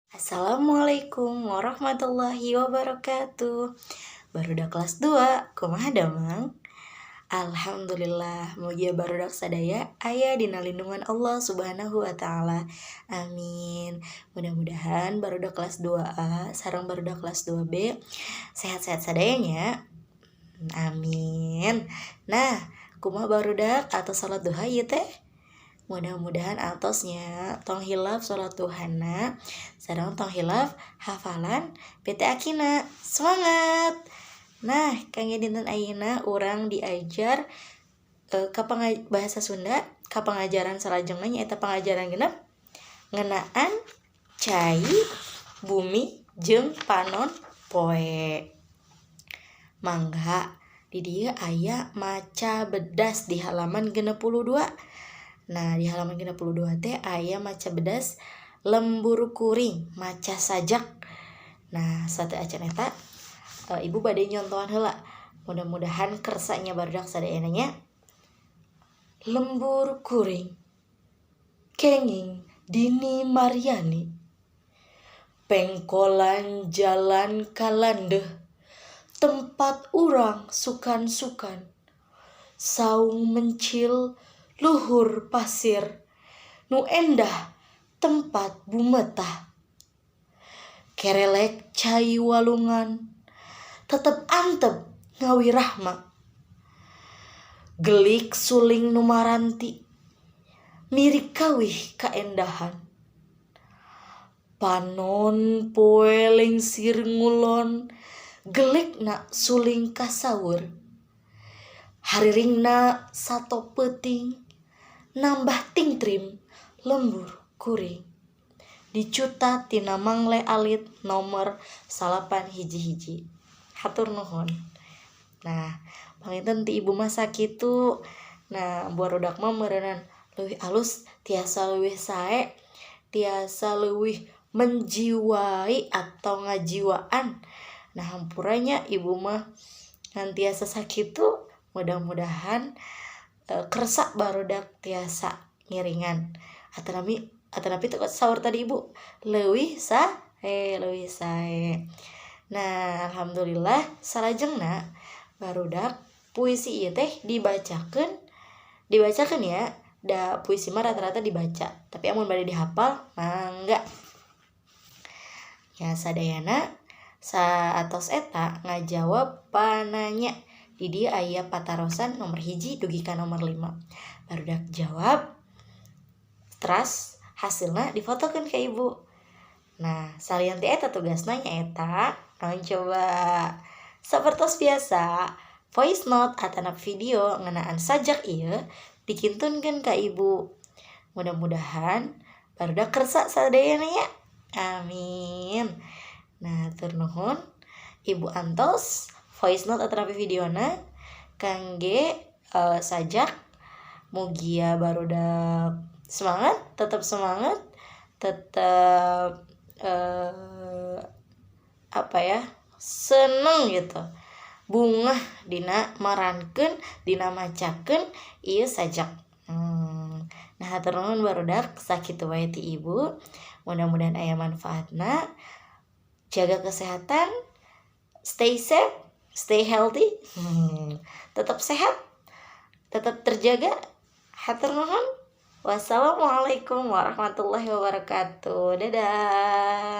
Assalamualaikum warahmatullahi wabarakatuh. Barudak kelas 2, kumaha damang? Alhamdulillah, mugia barudak sadaya aya dina lindungan Allah Subhanahu wa taala. Amin. Mudah-mudahan barudak kelas 2A sareng barudak kelas 2B sehat-sehat sadayanya. Amin. Nah, kumaha barudak, atos salat duha ieu teh? Mudah-mudahan atos nya, tong hilap salat duhana sareng tong hilap hafalan PTAQ-na. Semangat. Nah, kangge dinten ayeuna urang diajar ka bahasa Sunda ka pangajaran salajengna, nyaeta pangajaran 6, ngeunaan cai bumi jeung panon poe. Mangga, di dieu aya maca bedas di halaman 62. Nah, di halaman 62 teh aya maca bedas "Lembur Kuring", maca sajak. Nah, sateuacan eta Ibu bade nyontohan heula. Mudah-mudahan kersa nya barudak sadayana nya. Lembur Kuring, kenging Dini Mariani. Pengkolan jalan kalandeuh, tempat urang sukan-sukan, saung mencil luhur pasir nu endah tempat bumetah. Kerelek cai walungan tetep antep ngawirahma, gelik suling nu maranti mirik kawih kaendahan. Panon poe lengsir ngulon, gelikna suling kasaweur, hariringna sato peuting nambah tingtrim lembur kuring. Dicuta tina Mangle Alit nomor 911. Hatur nuhun. Nah, panginten ti ibu mah sakitu. Nah, barudak mah meureunan leuwih alus, tiasa leuwih sae, tiasa leuwih menjiwai atau ngajiwaan. Nah, hampura nya, ibu mah ngan tiasa sakitu. Mudah-mudahan kersa barudak tiasa ngiringan atanapi teu saur tadi ibu leuwih sae, leuwih sae. Nah, alhamdulillah, salajengna barudak, puisi ieu teh dibacakeun, dibacakeun ya, da puisi mah rata-rata dibaca, tapi amun bade dihafal mangga ya. Sadayana saatos eta ngajawab pananya. Di dieu aya patarosan nomor 1 dugi ka nomor 5. Barudak jawab, teras hasilna difotokeun ke ibu. Nah, salian ti eta tugasna nyaeta naon coba? Sapertos biasa, voice note atanapi video ngeunaan sajak ieu dikintunkeun ka ibu. Mudah-mudahan barudak kersa sadayana nya. Amin. Nah, hatur nuhun, ibu antos voice note atanapi videona kangge sajak. Mugia barudak semangat, tetap semangat, tetap apa ya, seneng gitu, bungah dina marankeun, dina macakeun ieu sajak. Nah, hatur nuhun barudak, sakitu wae ti ibu, mudah-mudahan aya manfaatna. Jaga kesehatan, stay safe, stay healthy, tetap sehat, tetap terjaga. Hatur nuhun. Wassalamualaikum warahmatullahi wabarakatuh. Dadah.